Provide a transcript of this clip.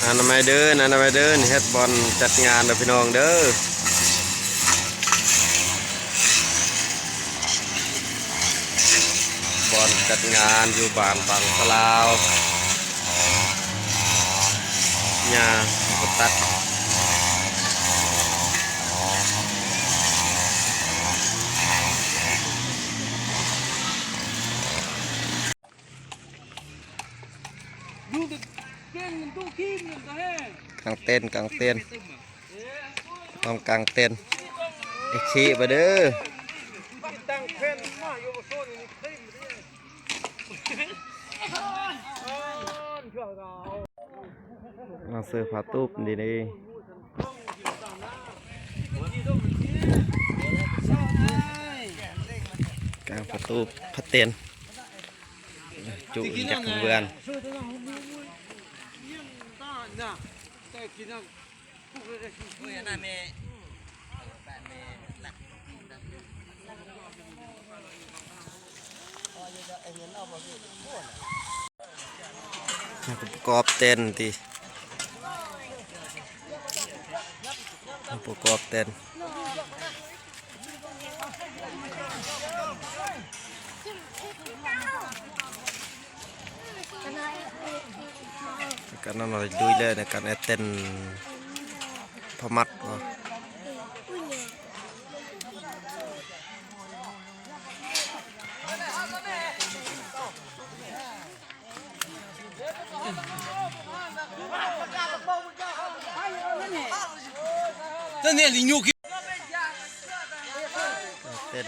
ອະນາໄມເດີ ອະນາໄມເດີ ເຮັດບ່ອນຈັດງານເດີພີ່ນ້ອງເດີ. ບ່ອນຈັດງານຢູ່ບ້ານບາງສະລາວ ຫຍ້າກໍຕັດ. ກາງເຕັນ ກາງເຕັນ ພ້ອມກາງເຕັນ ເອເຄໄປເດີ. ມາເສີພາຕູບນີ້ເດ້ ກາງພາຕູບ ພາເຕັນ ຈຸຈັກເບືອນ. ປະກອບເຕັນຕິ ປະກອບເຕັນ. ກະນອນລຸຍເລີຍໃນການເຕັ້ນພະມັດ. ເຕັ້ນ.